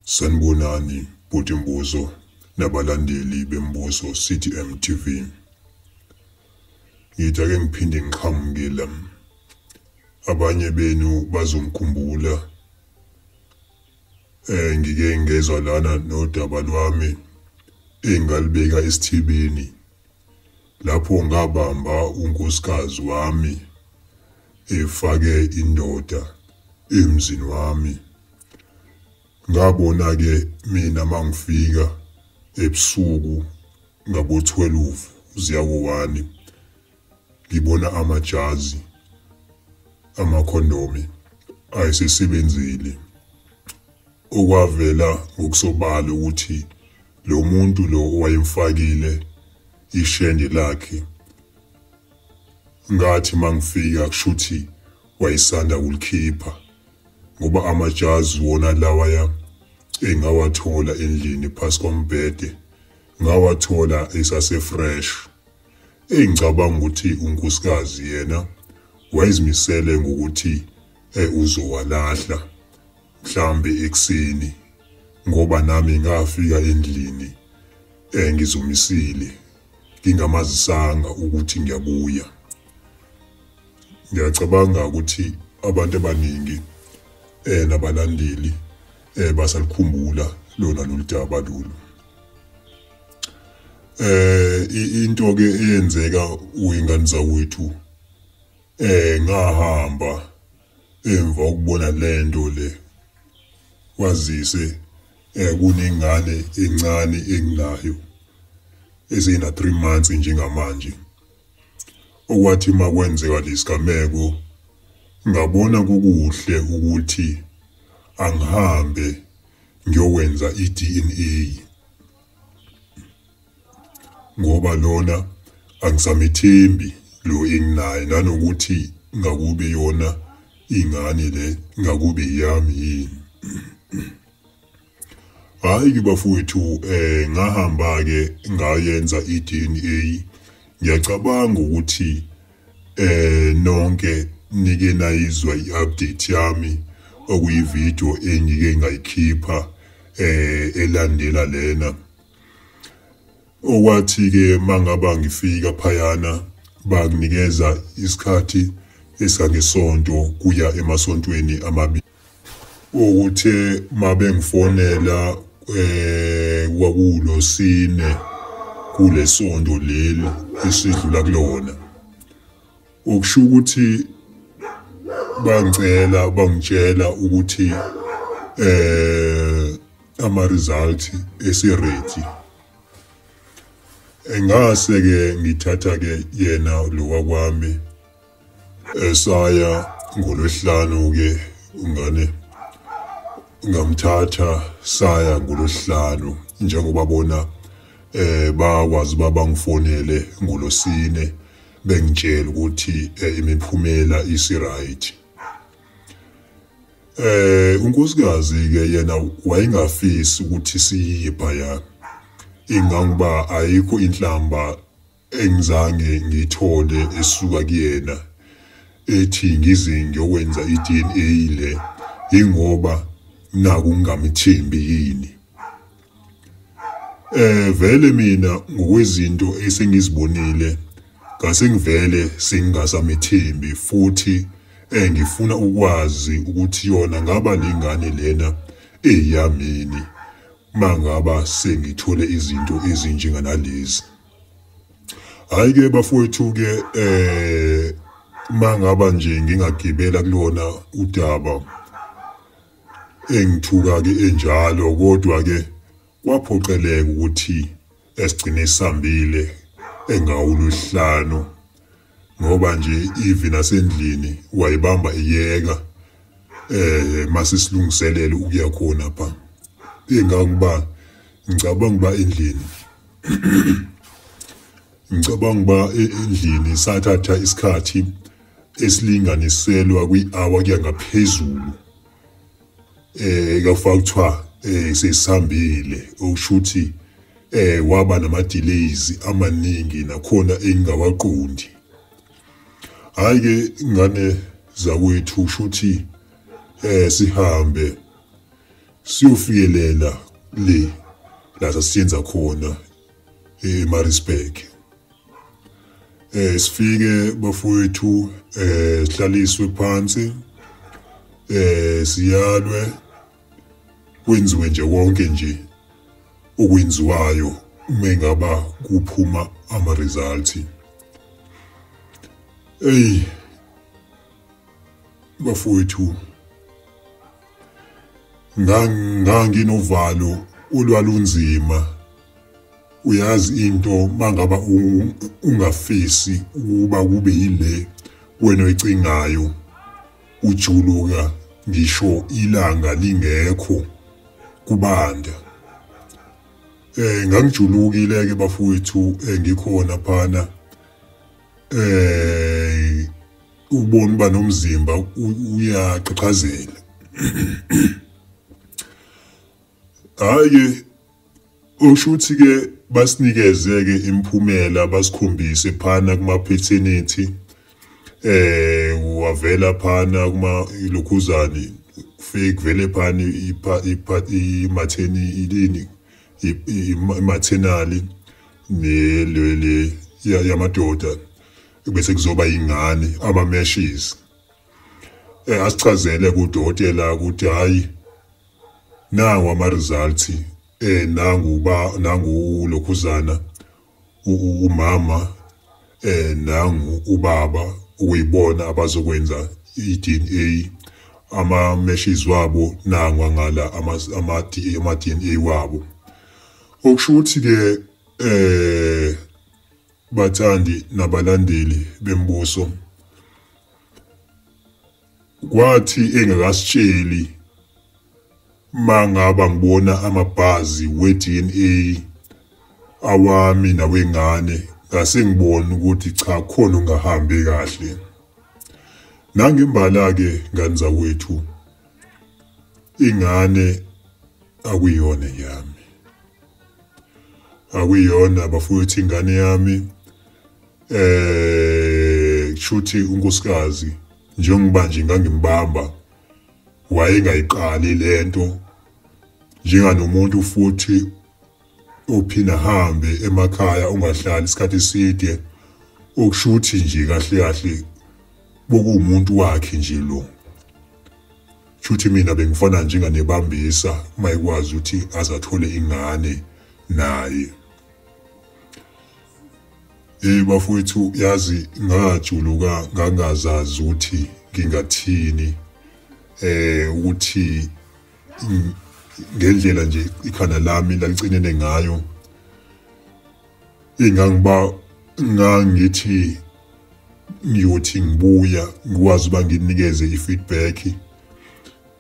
Sanibonani bhuti Mbuso nabalandeli beMbuso CTM TV. Ngithi ake ngiphinde ngiqhamuke la. Abanye benu bazongikhumbula ngike ngezwa lana nodaba lwami engalibeka esithebeni lapho ngabamba unkosikazi wami efake indoda emzini wami. Ngabona ke mina mangifika ebusuku ngabo 12 ziya ku-1 ngibona amajazi amakhondomi ayesesebenzile, okwavela ngokusobala ukuthi lo muntu lo owayemfakile ishende lakhe ngathi mangifika kushuthi wayesanda kulikhipha, ngoba amajazi wona lawaya engawathola endlini phasi kombhede ngawathola esase fresh. Engicabanga ukuthi unkosikazi yena wayezimisele ngokuthi uzowalahla mhlambe ekuseni, ngoba nami ngafika endlini ngizomisile ngingamazisanga ukuthi ngiyabuya. Ngiyacabanga ukuthi abantu abaningi nabalandeli basalikhumbula lona lolu daba lolu. Into ke eyenzeka uyingane zakwethu, ngahamba emva ukubona lento le, wazise kunengane encane enginayo esina 3 months njengamanje. Okwathi makwenzeka lesigameko ngabona kukuhle ukuthi angihambe ngiyokwenza i-DNA, ngoba lona angisamethembi lo enginaye, nanokuthi ngakube yona ingane le ngakube yami yini. Hayi ke bafowethu, ngahamba ke ngayenza i-DNA. Ngiyacabanga ukuthi nonke nike nayizwa i-update yami, okuyivideo engike ngayikhipha elandela lena. Okwathi ke mangaba ngifika phayana bakunikeza isikhathi esangesonto kuya emasontweni amabili. Ukuthe mabengifonela kwakulosine kulesonto leli esidlula kulona, okusho ukuthi bangicela bangitshela ukuthi ama result esi ready. Engase ke ngithatha ke yena lo wakwami esaya ngolwesihlanu ke, ungane ngamthatha saya ngolwesihlanu, njengoba bona bakwazi babangifonele ngolosine bengitshela ukuthi imiphumela isi right. Unkosikazi ke yena wayengafisi ukuthi siye phaya, ingangoba ayikho inhlamba engizange ngithole esuka kuyena ethi ngize ngiyokwenza i-DNA le, ingoba naku ngingamthembi yini. Vele mina ngokwezinto esengizibonile ngase ngivele singasamethembi, futhi ngifuna ukwazi ukuthi yona ngaba lengane lena eyamini mangaba sengithole izinto ezinjenganalezi. Hayi ke bafowethu ke, mangaba nje ngingagibela kulona udaba engithuka ke enjalo, kodwa ke kwaphoqeleka ukuthi esigcine sihambile engawuluhlanu, ngoba nje even nasendlini wayibamba iyeka mase silungiselele ukuya khona pha. Engangiba ngicabanga ba endlini ngicabanga ba endlini sathatha isikhathi esilinganiselwa kwi-hour kuya ngaphezulu, kafaka kuthiwa sesihambile, okusho ukuthi waba nama delays amaningi nakhona engingawaqondi. Hayi ke ngane zakwethu, kusho ukuthi sihambe Siyofikelela le la sasiyenza khona eMaritzburg. Sifike bafowethu, sihlaliswe phansi, siyalwe, kwenziwe nje konke nje okwenziwayo uma ngaba kuphuma ama results. Ey bafowethu, nganginovalo olwalunzima. Uyazi into mangaba ungafisi ukuba kube yile wena oyicingayo, ujuluka ngisho ilanga lingekho kubanda. Ngangijulukile ke bafowethu, ngikhona phana, ubona uba nomzimba uyaqhaqhazela. Hayi, usho ukuthi ke basinikeze ke imiphumela, basikhombise phana kuma paternity, wavela phana kuma ilokhuzani, fake vele phana i-maternity ilini, i-maternal ne le yamadoda, bese kuzoba ingane ama meshes. Asichazele kudokotela ukuthi hayi, nawo ama results, nangu ba nangu lokhuzana umama, nangu ubaba, ukuyibona abazokwenza iDNA, ama meshes wabo nangwa ngala ama DNA wabo. Okusho ukuthi ke bathandi nabalandeli bembuso, kwathi engakasitsheli mangaba ngibona amabhazi we-DNA awami nawengane, ngase ngibona ukuthi cha, khona ungahambi kahle. Nangembala ke ngane zakwethu, ingane akuyona yami, akuyona bafowethu ingane yami. Kushuthi unkosikazi njengoba nje ngangimbamba wayengayiqali lento, njenganomuntu futhi ophinda hambe emakhaya, ungahlali isikhathi eside, okushuthi nje kahle kahle bokuwumuntu wakhe nje lo. Shuthi mina bengifana njenganebambisa mayikwazi ukuthi azathole ingane naye. Bafowethu, yazi ngajuluka ngangazazi ukuthi ngingathini, ukuthi ngendlela nje ikhanda lami lalicinene ngayo, ingangiba ngangithi ngiyothi ngibuya ngikwazi uba nginikeze i-feedback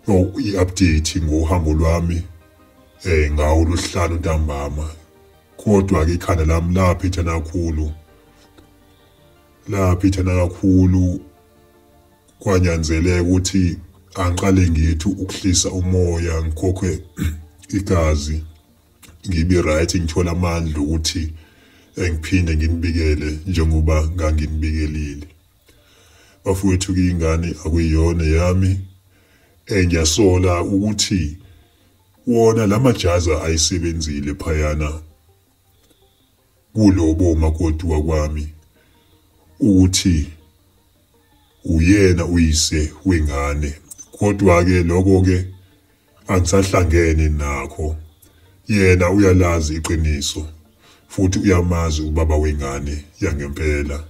or i-update ngohambo lwami ngawo losihlanu ntambama. Kodwa ke ikhanda lami laphithana kakhulu, laphithana kakhulu, kwanyanzeleka ukuthi angiqale ngithi ukuhlisa umoya, ngikhokhe igazi, ngibe right, ngithola amandla ukuthi ngiphinde nginibikele njengoba nganginibikelile. Bafowethu, ke ingane akuyiyona yami. Ngiyasola ukuthi wona lamajazi ayisebenzile phayana kulobo makoti wakwami, ukuthi uyena uyise wengane. Kodwa ke lokho ke angisahlangene nakho, yena uyalazi iqiniso futhi uyamazi ubaba wengane yangempela.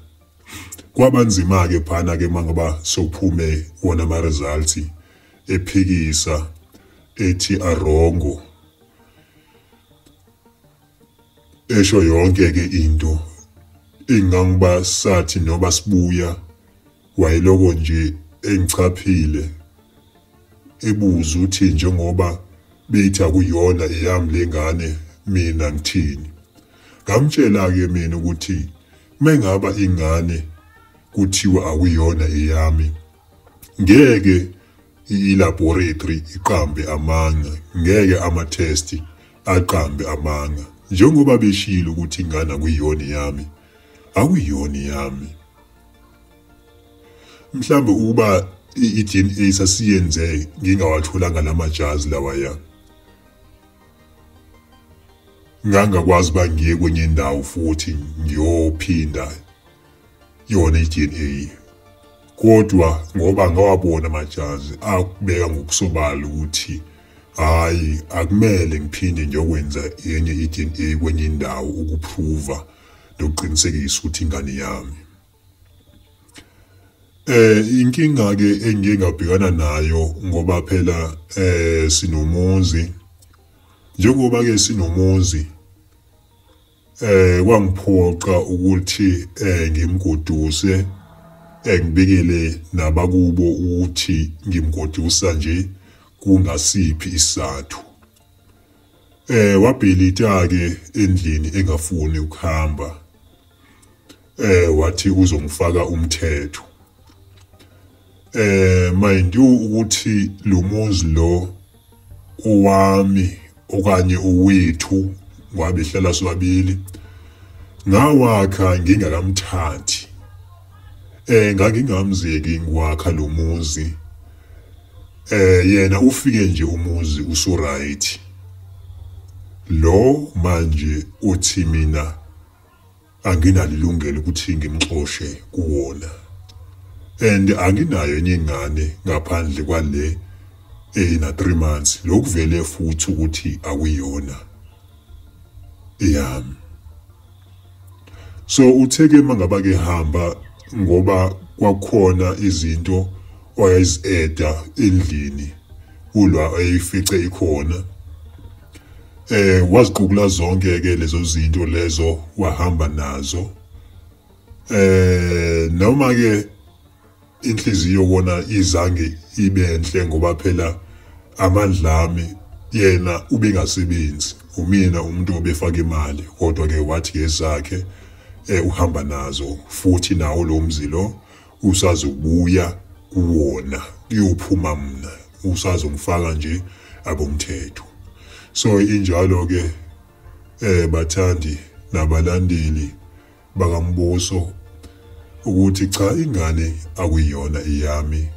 Kwabanzima ke phana ke mangaba sokuphume wona ama results, ephikisa ethi a-wrong, esho yonke ke into. Ingangiba sathi noba sibuya wayeloko nje engichaphile, ebuza ukuthi njengoba bethi akuyona eyami lengane mina ngithini. Ngamtshela ke mina ukuthi mengaba ingane kuthiwa akuyona eyami, ngeke i-laboratory iqambe amanga, ngeke ama-test aqambe amanga. Njengoba beshilo ukuthi ingane akuyiyona yami, akuyiyona yami. Mhlambe ukuba i-DNA sasiyenze ngingawatholanga lamajazi lawaya, Ngangakwazi uba ngiye kwenye indawo futhi ngiyophinda yona i-DNA, kodwa ngoba ngawabona amajazi akubeka ngokusobala ukuthi hayi, akumele ngiphinde ngiyokwenza enye i-DNA kwenye indawo ukuprova nokuqinisekisa ukuthi ingane yami. Inkinga ke engiye ngabhekana nayo, ngoba phela sinomuzi, njengoba ke sinomuzi kwangiphoqa ukuthi ngimgoduse, ngibikele nabakubo ukuthi ngimgodusa nje kungasiphi isizathu. Wabhilita ke endlini engafuni ukuhamba, wathi uzongifaka umthetho. Mind you ukuthi lo muzi lo owami okanye owethu, ngoba behlala sobabili, ngawakha ngingakamthathi. Ngangingamzeki ngiwakha lo muzi. Yena ufike nje umuzi usu right. Lo manje uthi mina anginalo ilungelo ukuthi ngimxoshe kuwona. And anginayo enye ingane ngaphandle kwale ena 3 months. Lokuvele futhi ukuthi akuyona eyami. So utheke mangaba ke hamba, ngoba kwakhona izinto wayezieda endlini kulwa ayifice ikhona, waziqukula zonke ke lezo zinto lezo wahamba nazo. Noma ke inhliziyo kona izange ibe enhle, ngoba phela amandla ami yena ubengasebenzi, umina umuntu obefaka imali, kodwa ke wathi ngezakhe uhamba nazo, futhi nawo lo mzi lo usazobuya kuwona, kuyophuma mina, usazongifaka nje abomthetho. So injalo ke bathandi nabalandeli bakaMbuso ukuthi cha, ingane akuyona iyami,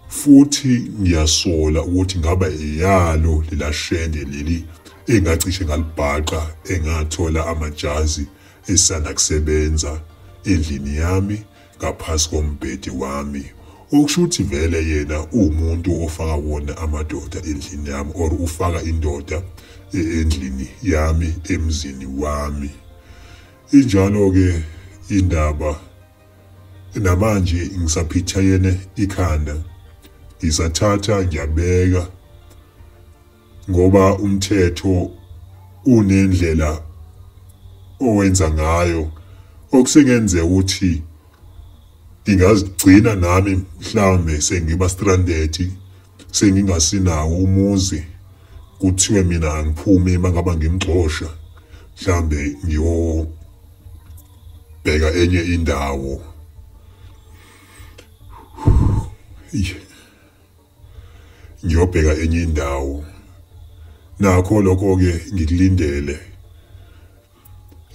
futhi ngiyasola ukuthi ngaba iyalo lelashende leli engacishe ngalibhaqa, engathola amajazi esanda kusebenza endlini yami ngaphasi kombhede wami. Okusho ukuthi vele yena umuntu ofaka wona amadoda endlini yami, or ufaka indoda endlini yami, emzini wami. Injalo ke indaba. Namanje ngisaphithayene ikhanda, ngisathatha ngiyabeka, ngoba umthetho unendlela owenza ngayo, okusengenzeka ukuthi ngingazigcina nami mhlawumbe sengiba stranded, sengingasinawo umuzi, kuthiwe mina angiphume mangaba ngimxosha, mhlambe ngiyobheka enye indawo. Ngiyobheka enye indawo. Nakho lokho ke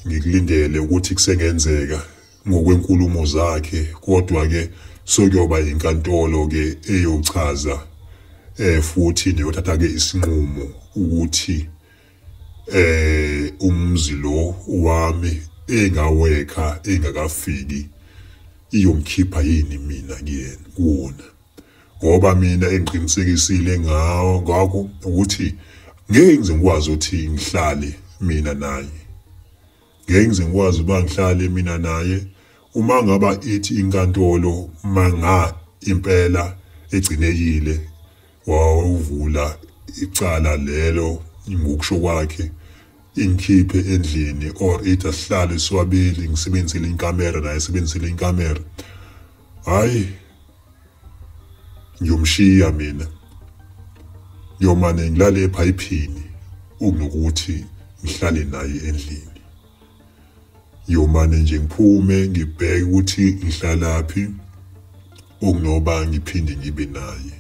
ngikulindele ukuthi kusengenzeka ngokwenkulumo zakhe, kodwa ke sokuyoba inkantolo ke eyochaza futhi niyothatha ke isinqumo ukuthi umzi lo wami engawekha engakafiki iyongikhipha yini mina kuyena kuwona. Ngoba mina engiqinisekisile ngawo ngakho ukuthi ngeke ngize ngikwazi ukuthi ngihlale mina naye, ngeke ngize ngikwazi uba ngihlale mina naye uma ngaba ithi inkantolo manga impela egcinekile wawuvula icala lelo ngokusho kwakhe ingikhiphe endlini, or ithi asihlale siwabili, ngisebenzisele inkamera naye esebenzisele inkamera, hayi ngiyomshiya mina, ngiyomane ngilale ephayiphini ukunokuthi ngihlale naye endlini. Ngiyomane nje ngiphume ngibheke ukuthi ngihlalaphi okunoba ngiphinde ngibe naye.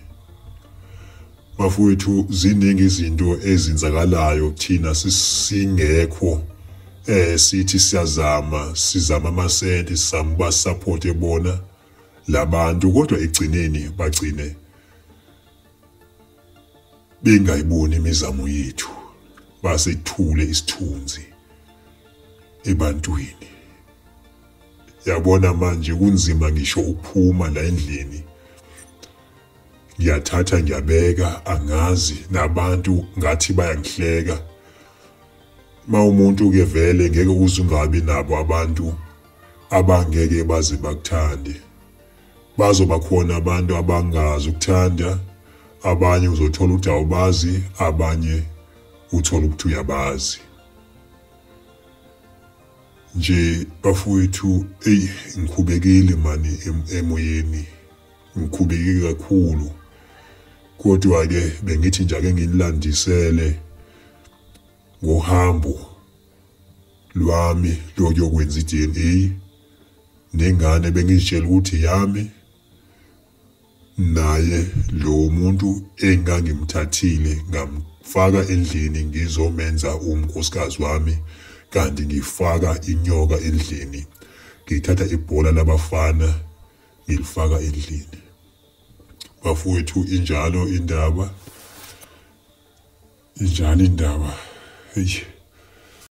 Bafowethu, ziningi izinto ezenzakalayo thina sisingekho, sithi siyazama, sizama amasenti, sizama uba support ebona labantu, kodwa egcineni bagcine bengayiboni imizamo yethu, basethule isithunzi. ebantwini. Yabona manje kunzima ngisho ukuphuma la endlini. Ngiyathatha ngiyabeka, angazi nabantu ngathi bayangihleka. Ma umuntu ke vele ngeke uze ungabi nabo abantu abangeke baze bakuthande. Bazoba khona abantu abangazi ukuthanda, abanye uzothola ukuthi awubazi, abanye uthola ukuthi uyabazi. Nje bafowethu, eyi ngikhubekile mani emoyeni, ngikhubekile kakhulu. Kodwa ke bengithi nje ake nginilandisele ngohambo lwami lokuyokwenza i-DNA nengane bengizitshela ukuthi yami, naye lo muntu engangimthathile ngamfaka endlini ngizomenza umnkosikazi wami, kanti ngifaka inyoka endlini, ngithatha ibhola labafana ngilifaka endlini. Bafowethu, injalo indaba, injalo indaba. Hey.